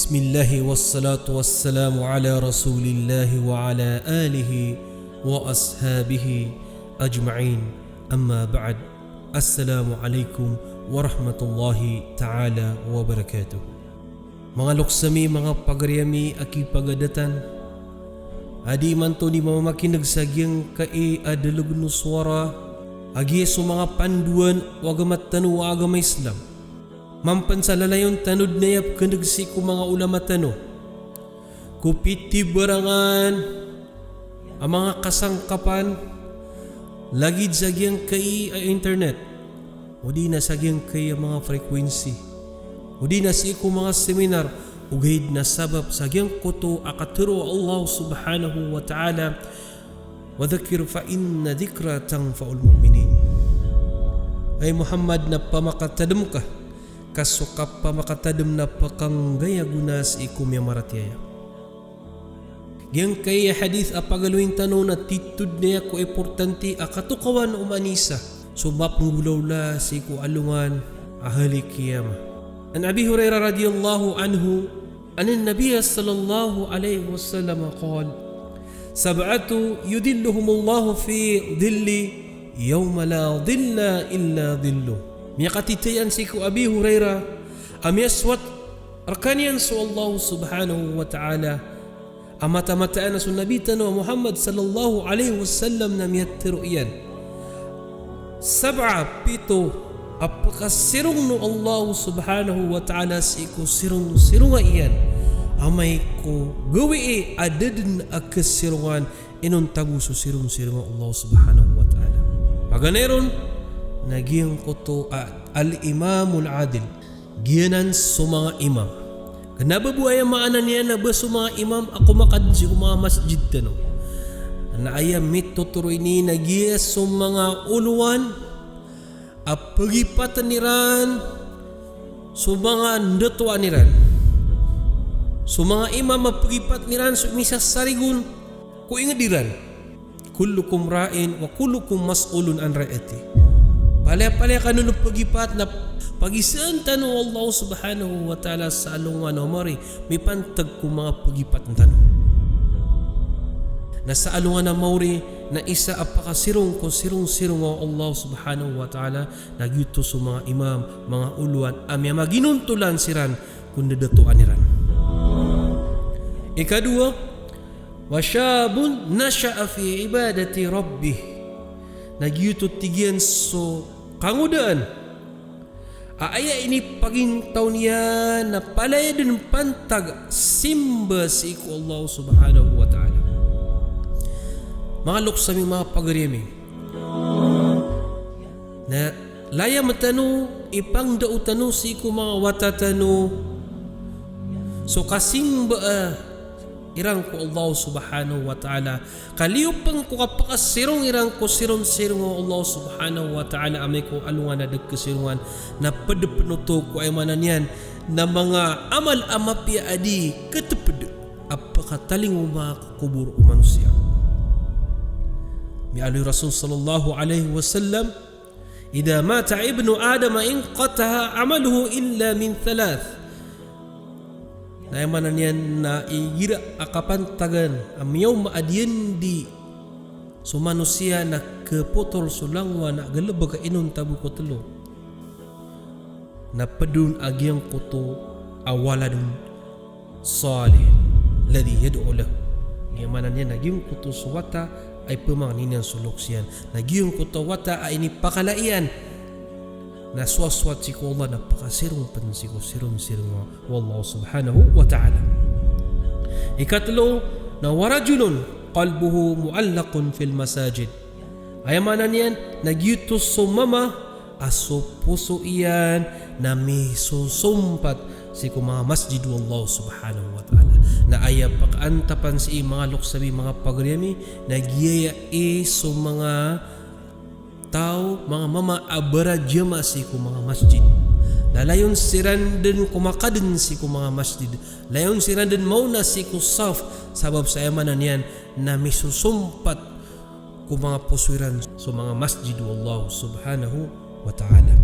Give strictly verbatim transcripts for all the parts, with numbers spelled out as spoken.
Bismillah, wassalatu wassalamu ala Rasulillah wa ala alihi wa ashabihi ajma'in. Amma ba'd. Assalamu alaikum warahmatullahi ta'ala wabarakatuh. Manga loks ami, manga pagari ami a kipagadatan, a di imanto di mamakineg sa giyangkai a delegen o sowara a giya so manga pandoan o agama tano a agama Islam. Mampen sa lalayon tano den a aya pekeneg sii ko manga olama tano ko pitibarangan a manga kasangkapan, lagid sa giyangkai a internet, odi na sa giyangkai a manga frequency, odi na sii ko manga seminar, ogaid na sabap sa giyangkoto a katero o Allah subhanahu wa ta'ala, "Wa dhakkir fa inna dhikra tanfa'ul mu'minin." Ay Muhammad, na pamakatadem ka, ka so kapamakatadem na pekanggay a gona sii ko miyamaratiyaya. Giyangkai a hadith a pagaloyin tano na titho den aya ko importante a katokawan o manosiya so mapenggolawla sii ko alongan a hari kiyama. An Abi Hurairah radhiyallahu anhu, anna Nabiyya sallallahu alaihi wasallam qal, "Sab'atu yudhilluhumullahu fi dhillihi yawma la dhilla illa dhilluh." Miyakatitayan sii ko Abi Hurairah a miyasowat rekaniyan so Allah subhanahu wa ta'ala a matamataan a so Nabi tano a Muhammad sallallahu alaihi wasallam na miyatero iyan. Sab'a, pito a pekasirong o Allah subhanahu wa ta'ala sii ko sirong-sironga iyan, amay ko gawii a da den a kasirongan inonta bo so sirong-sironga o Allah subhanahu wa ta'ala. Paganay ron na giyangkoto a al-imamul adil. Giyanan so manga imam. Kena ba bo aya maana niyan na ba so manga imam a komakad sii ko manga masjid tano. Na aya mitotoro ini na giya so manga olowan a pegipaten iran so manga ndatoan iran. So manga imam a pegipaten iran so misasarigon ko inged iran. "Kullukum ra'in wa kullukum mas'ulun an ra'iyatihi." Palaya-palaya kano pegipat na pagisaan tano o Allah subhanahu wa ta'ala sa alongan a maori, mipantag ko manga pegipat tano. Na sa alongan a maori na isa a pakasirong ko sirong-sirong o Allah subhanahu wa ta'ala, na giyoto so manga imam, manga olowan a miyamaginontolan siran ko ndadatoan iran. Ikadowa, "Wa shabbun nasha'a fi ibadati rabbih." Na giyoto, tig iyan, so kangodaan a aya inipagintaw niyan na palaya den pantag simba sii ko Allah subhanahu wa ta'ala. Manga loks ami, manga pagari ami, na layam tano, ipangndao tano sii ko manga wata tano so kasimba, ah, iran ko Allah subhanahu wa ta'ala. Kaliyo pen ko kapakasirong iran ko sirong-sirong o Allah subhanahu wa ta'ala amay ko alongan a da kasirongan, na ped pen oto ko aya maana niyan na manga amal a mapiya a di keteped a pekatalingoma ko kobor o manosiya. Miyaaloy o Rasul sallallahu alaihi wasallam, "Idha mata ibnu Adam inqata'a amaluhu illa min thalath." Na aya maana niyan na igira a kapantagan a miyaoma a diyandi so manosiya na kepotol so langowan a galebek a inonta bo ko telo. Na ped on a giyangkoto a waladun salih alladhi yad'u lah. Aya maana niyan na giyangkoto so wata a ipemangni niyan so loks iyan. Na giyangkoto a wata a inipakala iyan na sowasowat sii ko Allah na pakasirong pen sii ko sirong-sirong o Allah subhanahu wa ta'ala. Ikatelo, na wa rajulun qalbuhu mu'allaqun fil masajid. Aya maana niyan na giyoto so mama a so poso iyan na misosompat sii ko manga masjid o Allah subhanahu wa ta'ala. Na aya pakaantapan sii, manga loks ami, manga pagari ami, na giyaya i so manga taw, manga mama a barajamaah sii ko manga masjid. Na layon siran den komakaden sii ko manga masjid. Layon siran den maona sii ko saf, sabap sa aya maana niyan na misosompat ko manga poso iran so manga masjid o Allah subhanahu wa ta'ala.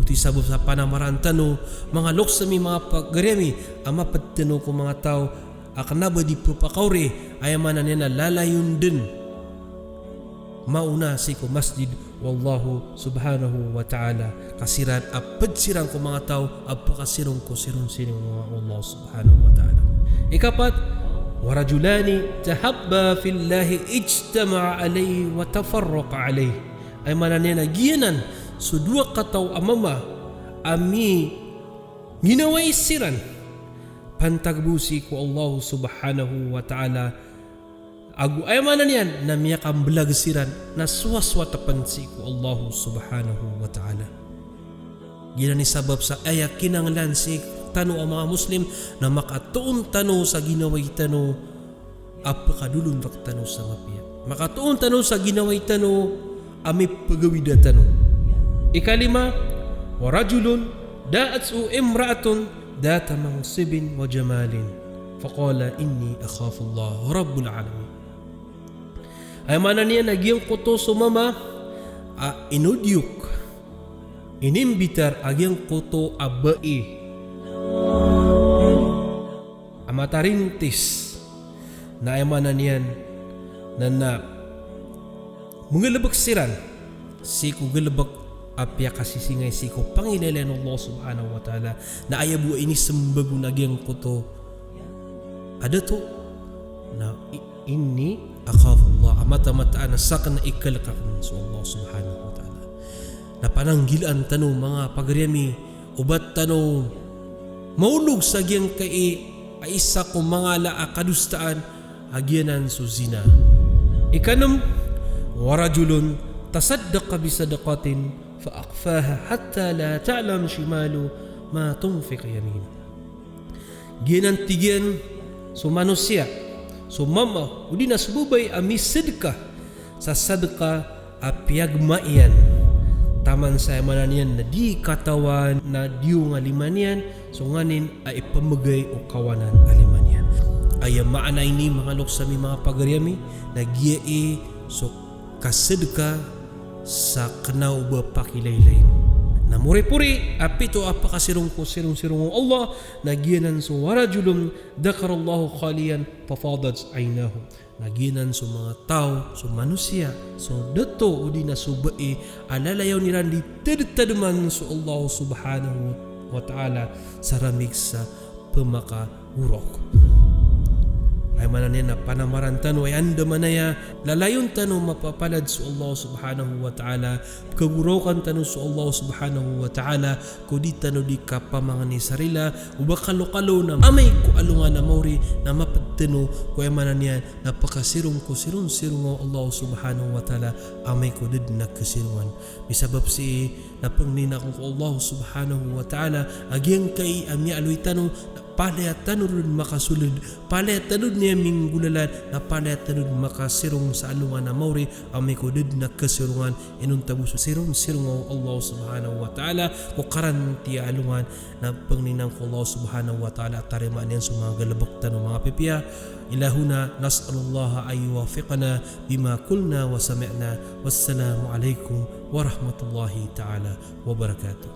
Oto i sabap sa panamaran tano, manga loks ami, manga pagari ami, a maped tano ko manga taw a kena ba di pepakaori, aya maana niyan na lalayon den. Maona sii ko masjid o Allah subhanahu wa ta'ala. Ka siran a ped siran ko manga taw a pekasirong ko sirong-sirong o Allah subhanahu wa ta'ala. Ikapat, wa rajulani tahabba fillahi ijtama'a alayhi wa tafarraqa alayhi. Aya maana niyan na giyanan so dowa kataw a mama a miginawai siran pantag bo sii ko Allah subhanahu wa ta'ala. Ago aya maana niyan na miyakambelag siran na sowasowa tepen sii ko Allah subhanahu wa ta'ala. Giyanan i sabap sa aya kinanglan sii tano a manga Muslim na makatoon tano sa ginawai tano a pekadolon rektano sa mapiya. Makatoon tano sa ginawai tano a mipegawida tano. Ikalima, wa rajulun da'athu imra'atun dhata mansibin wa jamalin. Faqala inni akhafullah rabbul alamin. Aya maana niyan na giyangkoto so mama a inodiyok, inimbitar a giyangkoto a bai a matarintis, na aya maana niyan na, na menggalebek siran sii ko galebek a piyakasisingay sii ko pangilaylay o Allah subhanahu wa ta'ala, na aya bo a inisembag on a giyangkoto a dato na i-, inni akhafullah, a mataan-mataan a saken na ikalek aken so Allah subhanahu wa ta'ala. Na pananggilaan tano, manga pagari ami, o ba tano maolog sa giyangkai a isa ko manga ala a kadosaan a giyanan so zina. Ikanem, wa rajulun tasaddaqa bi sadaqatin fa akhfaha hatta la ta'lam shimaluhu ma tunfiqu yaminuhu. Giyanan, tig iyan, so manosiya, so mama odi na so babay a misedka sa sadka a piyagma iyan, taman sa aya maana niyan na di katawan na diyong a lima niyan so nganin a ipemegay o kawanan a lima niyan. Aya maana ini, manga loks ami, manga pagari ami, na giyai so kasedka sa kena o ba pakilaylayin. Na moripori a pito a pekasirong ko sirong-sirong o Allah, na giyanan so wa rajulun dhakarallaha khaliyan fafadat aynahu. Na giyanan so manga taw, so manosiya, so dato odi na so bai a lalayon iran di tedtedeman so Allah subhanahu wa ta'ala sa ramig sa pemakagorok. Aya maana niyan na panamaran tano, aya andamanaya lalayon tano mapapalad so Allah subhanahu wa ta'ala, pekagorokan tano so Allah subhanahu wa ta'ala, ko di tano di kapamangni sa rila o ba kalokalo na amay ko alongan a maori na maped tano ko, aya maana niyan na pekasirong ko sirong-sirong o Allah subhanahu wa ta'ala, amay ko da den a kasirongan. Misabap sii na pangnin ako ko Allah subhanahu wa ta'ala a giyangkai a miyaaloy tano na palaya tano den makasoled, palaya tano den iya minggolalan, na palaya tano den makasirong sa alongan a maori amay ko da den a kasirongan. Inonta bo so sirong-sirong o Allah subhanahu wa ta'ala ko karanti a alongan. Na pangnin ako ko Allah subhanahu wa ta'ala a tarimaan iyan so manga galebek tano, manga pipiya. Ila huna, nas'alullaha an yuwaffiqana bima qulna wa sami'na. Wassalamu alaikum warahmatullahi ta'ala wabarakatuh.